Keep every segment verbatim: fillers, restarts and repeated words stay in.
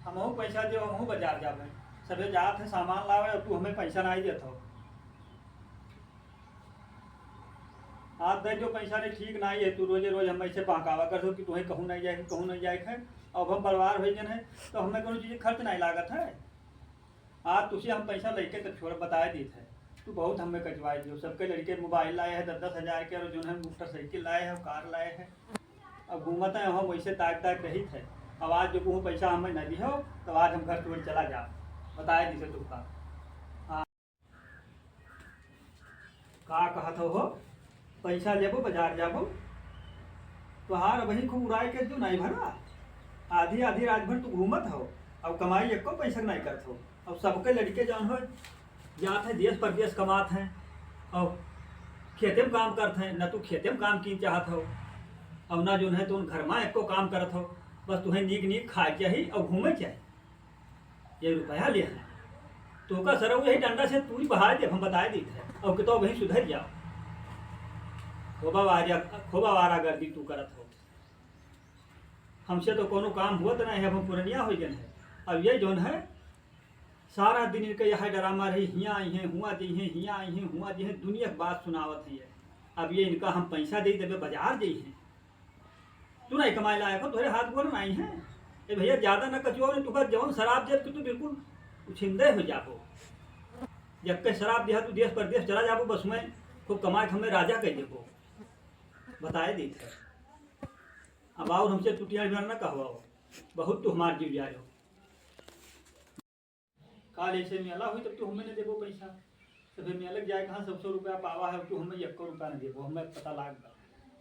हमहू पैसा देव, हमहू बाजार जाबे। सभे जात है सामान लावे, और तू हमें पैसा नाहीं देत हो। आज दे जो पैसा नहीं, ठीक नाहीं है। तू रोजे रोज हम ऐसे बहकावा करत हो कि तुहें कहूँ नाहीं जाए, कहूँ नाहीं जाए है। अब हम बड़वार होइ गए हैं, तो हमें कोनो चीज खर्च नाहीं लागत है। आज तुझे हम पैसा लेके तब छोड़ बताए दीत है। तू बहुत हमें कचवाए दियो। सबके लड़के मोबाइल लाए हैं दस दस हजार के, और जो है मोटरसाइकिल लाए हैं, कार लाए हैं। अब घूमत है हम वैसे ताक ताक रहित है। अब आज जो कहूँ पैसा हमें न दिहो, तो आज हम घर छोड़ चला जाब। बताए दीत है तुमका। हाँ। का कहत हो, हो? पैसा लेबो, बाजार जाबो? तोहार अबहीं खूब उड़ाए के जो नाहीं भरा। आधी आधी रात भर तू घूमत हो, अब कमाई एको पैसा नाहीं करत हो। अब सबके लड़के जौन हो, जात है देश परदेश कमात हैं, और खेते में काम करत हैं। न तू खेते में काम कीन चाहत हो, और न जौन है तू घर में एको काम करत हो। बस तुहें नीक नीक खाए के चाही और घूमे के चाही। ये रुपया ले है, तोका सरऊ यही डंडा से तूरी बहाए देब, हम बताए दीत है, और कि तो वहीं सुधर जाओ। खूब आवारा, खूब आवारागर्दी तू करत हो। हमसे तो कोनो काम हुआ तो नहीं है, अब हम पुरनिया हो गए हैं। अब ये जौन है, सारा दिन इनके यह डरामा रही, हियाँ आई हैं, हुआ दी हैं, हियाँ आई हैं, हुआ दी हैं, दुनिया की बात सुनावत है ये। अब ये इनका हम पैसा दे देबे, बाजार दी हैं। तू नाहीं कमाए लायक हो, तोहरे हाथ गोड़ नाहीं है। ए भैया, ज्यादा ना कचुआओ, नहीं तो जौन शराब देब कि तू बिल्कुल उछिंदे हो जाबो। जब के शराब दिया, तू देश परदेश चला जाबो, बस मैं खूब कमाए के हमें राजा कह देबो। बताए दीत है। अब और हमसे टुटिया बिना ना कहवाओ, बहुत तू हमार जीव जाए हो। काल ऐसे मेला हुई, तब तू हमें न देबो पैसा। तबे मेला के जाए कहाँ सौ सौ रुपया पावा है, तू हमें एको रुपया न देबो, हमें पता लाग बा।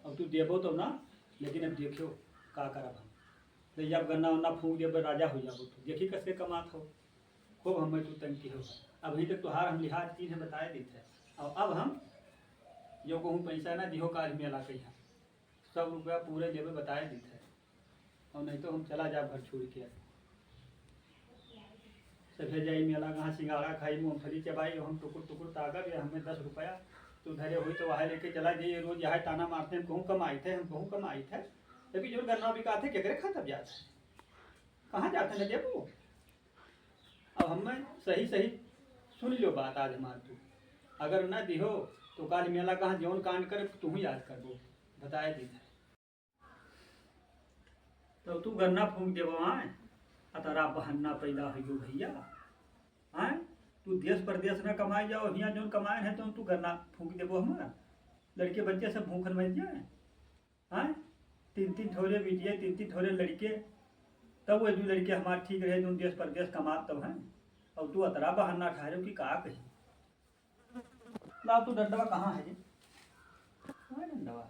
अब तू देबो तो ना, लेकिन अब देखियो का करब हम। ले जब गन्ना उन्ना फूंक देबे, राजा हो जाबो तू। देखी कैसे कमात हो, खूब हमें तू तंग की हो। अबहीं तक तोहार हम लिहाज कीन है, बताए दीत है। और अब हम जो कहूँ पैसा ना दिहो, काल मेला कहिया सौ रुपया पूरे लेबे, बताए दीत है। और नहीं तो हम चला जाब घर छोड़ के। सभे जाई मेला, कहाँ सिंघाड़ा खाई, मूंगफली चबाई, हम टुकुर टुकुर ताकब, या हमें दस रुपया तू धरे हुई तो वहाँ लेके चला जाइए। रोज यहाँ ताना मारते हैं, हम कहूँ कमाई थे, हम कहूँ कमाई थे। लेकिन जो गन्ना बिकात है, केकरे खातर जात है, कहाँ जात है, न देबो। अब हमें सही सही सुन लो बात आज हमार तू, अगर न दिहो तो काल मेला कहाँ जौन कांड करे तू ही याद करबो, बताए दीत है। तब तू गन्ना फूंक देबो, आय? अतरा बहन्ना पैदा होइयो भैया, आय? तू देश परदेश ना कमाए जाओ, हियाँ जौन कमाए है तो तू गन्ना फूंक देबो हमार, लड़के बच्चे सब भूखन मर जाए, आय? तीन तीन ठोरे बिटिया, तीन तीन ठोरे लड़के, तब वो दू लड़के हमार ठीक रहे, जौन देश परदेश कमात तब हैं, और तू अतरा बहन्ना ठहरे कि का कही। लाओ, तू डंडवा कहाँ है जी? कहाँ है डंडवा?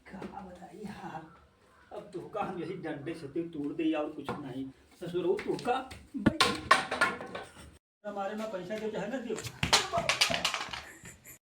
कहाँ बताई यार? अब तुहका हम यही डंडे से तू तोड़ दे और कुछ नहीं। ससुरो तुहका हमारे में पैसा दे चाहे ना दियो।